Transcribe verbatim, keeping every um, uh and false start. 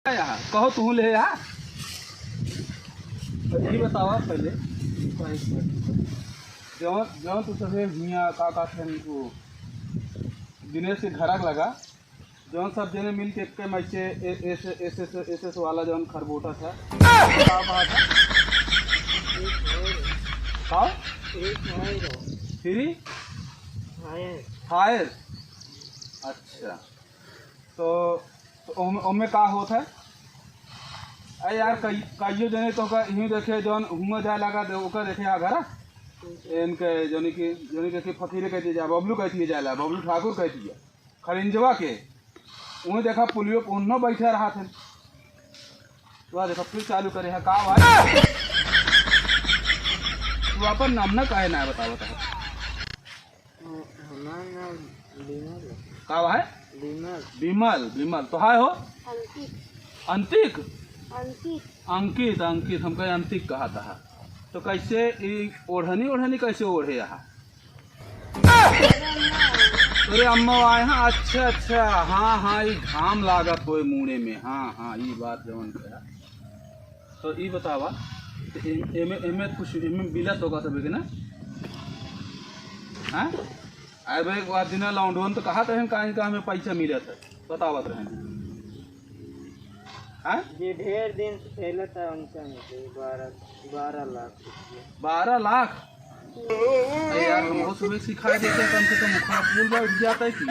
यहाँ कहो, तू ले यहाँ। तो यही बतावा पहले, जौन, जौन तू सभे हियाँ का, का थे, तू दिनेश के घरक लगा, जौन सब जने मिल के एक में से ए-, S, S, S, S, S वाला जौन खरबोटा था, का बात है? का? Free Fire. फायर। फायर? अच्छा। तो, तो ओमे, ओमे का होत है? अरे यार, कई, कईयो जने तो का यूं देखे, जौन हुआ जाए लगा, दे, ओकर देखे आ घरा। इनके जौन की, जौन के फकीरे कहती जाए, बबलू कहती जाए ला, बबलू ठाकुर कहती है। खलिंजवा के, उहें देखा पुलियो पे उन्हों बैठे रहा थे। तो देखा फिर चालू करे है, का भाई? तू अपन नाम ना काहे ना बतावत है? हमार नाम विमल है। का बा है? विमल। विमल, विमल। तो हाय हो? अंकित। अंतिक? अंकित। अंकित, अंकित, हमका अंतिक कहा था। तो कैसे ई ओढ़नी, ओढ़नी कैसे ओढ़े यहाँ? अरे अम्मा आए हैं, अच्छा, अच्छा, हाँ, हाँ, ई घाम लागत होए मूड़े में, हाँ, हाँ, ई बात जवन कहा। तो ई बतावा, तो ए-, एमे, एमे कुछ, एमे मिलत होगा सबे के ना? हाँ? अरे भाई, एक बार दिना लौंडवन तो कहा था, कहीं का हमें पैसा मिलत है, बतावत रहे। हाँ? ये ढेर दिन से पहले था उनका, मुझे बारह, बारह लाख रुपया। बारह लाख? अरे यार, हमको सुबह सिखाई देते, कम से कम मुखड़ा पुल बैठ जाता है कि।